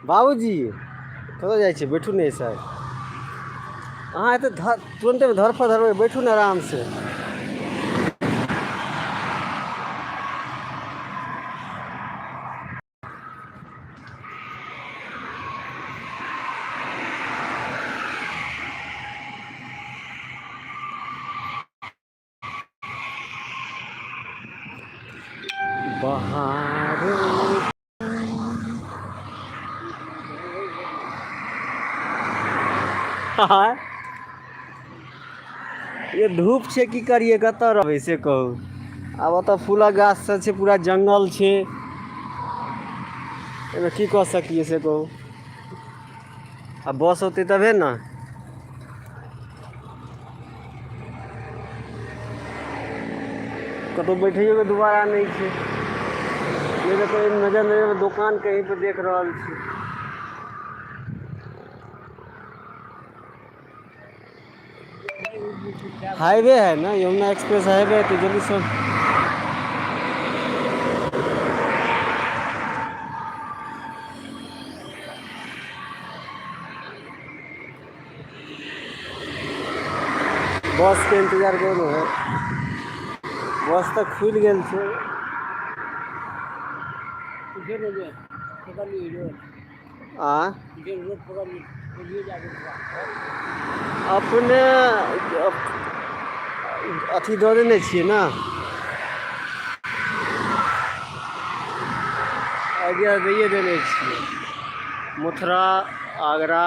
बाबूजी, कतऽ जाइ छियै? बैठू ने सर। अहाँ एते तुरन्ते धरफड़ धरबै? बैठू ने आरामसँ। बहार ये धूप छै, की करिए? कतऽ रहबै से कहू। आब ओतऽ फूलक गाछ सब छै, पूरा जंगल छै। एहिमे की कऽ सकिए से कहू। आ बस औतै तबे ने। कतहु बैठैयोके दुबारा नहि छै। नहि तऽ कहीं नजर नजरमे दोकान कहीं पर देख रहल छी। हाईवे है ना, यमुना एक्सप्रेस हाईवे है, तो जल्दी से बस के इंतजार करू है। बस तऽ खुलि गेल छै। आ अपने अथी दऽ देने छियै ने, आइडिया दैए देने छियै। मथुरा, आगरा।